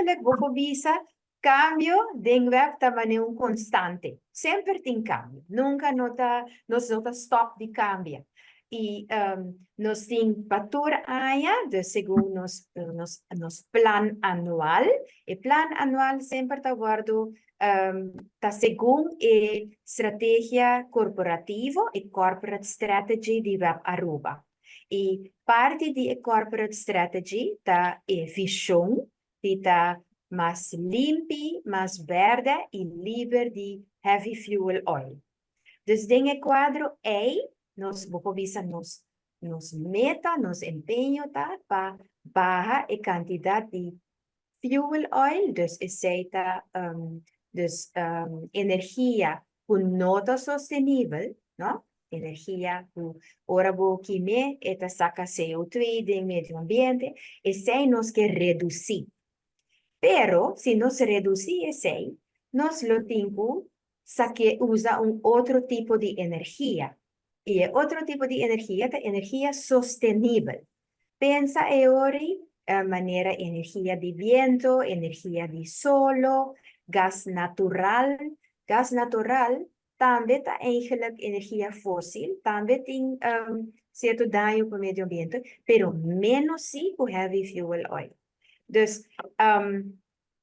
Eigenlijk, bo por bisa, kambio den WEB ta un konstante. Semper tin kambio. Nunka no ta, nos no ta stòp di kambia. I nos tin pa tur aña, dus segun nos plan anual, e plan anual semper ta wòrdu ta segun e strategia korporativo e corporate strategy di WEB Aruba. I parti di e corporate strategy ta e vishon di ta mas limpi, mas bèrdè i liber di heavy fuel oil. Dus den e kuadro ei, nos bo por bisa nos meta, nos empeño ta pa baha e kantidat di fuel oil, dus esei ta dus energia ku no ta sostenibel, no? Energia ku ora bo kim'é e ta saka CO2 den medio ambiente, esei nos ke redusí. Pero si nos redusí esei, nos lo tin ku usa un otro tipo di energia. I e otro tipo di energia ta energia sostenibel. Pensa awor manera energia di bientu, energia di solo, gas natural. Gas natural tambe ta eigenlijk energia fósil, tambe tin sierto daño pa medio ambiente, pero menos sí ku heavy fuel oil. Dus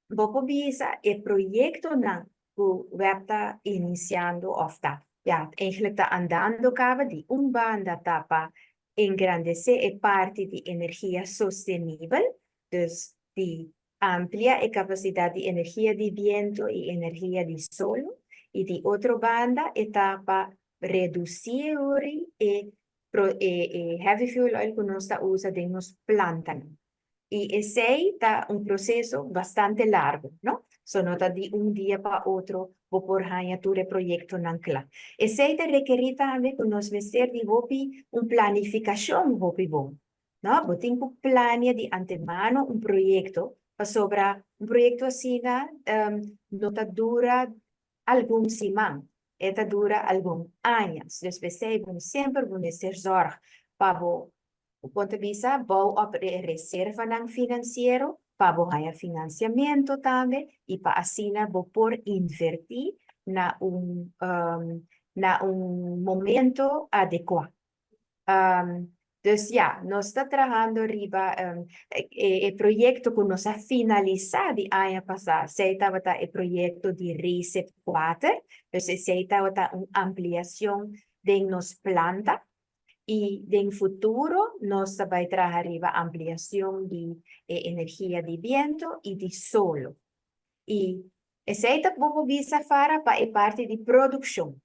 bo por bisa e proyektonan ku WEB ta inisiando òf ta, ja, eigenlijk ta andando kaba, di un banda ta pa engrandesé e parti di energia sostenibel, dus di amplia e kapasidat di energia di bientu i energia di solo, i di otro banda ta pa redusí e heavy fuel oil ku nos ta usa den nos planta. I esei ta un proseso bastante largu, no? So no ta di un dia pa otro bo por haña tur e proyektonan kla. Esei ta rekerí tambe ku nos mester di hopi un planifikashon hopi bon. No? Bo tin ku plania di antemano un proyekto pasobra un proyekto asina no ta dura algun siman, e ta dura algun aña. Dus p'esei semper bo mester zorg pa bo punto di bista bouw op e reservanan finansiero pa bo haña finansiamentu tambe i pa asina bo por invertí na un momento adekuá. Dus ja, nos ta trahando riba e proyekto ku nos a finalisá di aña pasá. Esei tabata e proyekto di Reset 4, dus esei tabata un ampliashon di nos planta. I den futuro nos ta bai traha riba ampliashon di energia di bientu i di solo. I esei ta bo bisa fara pa e parti di produkshon.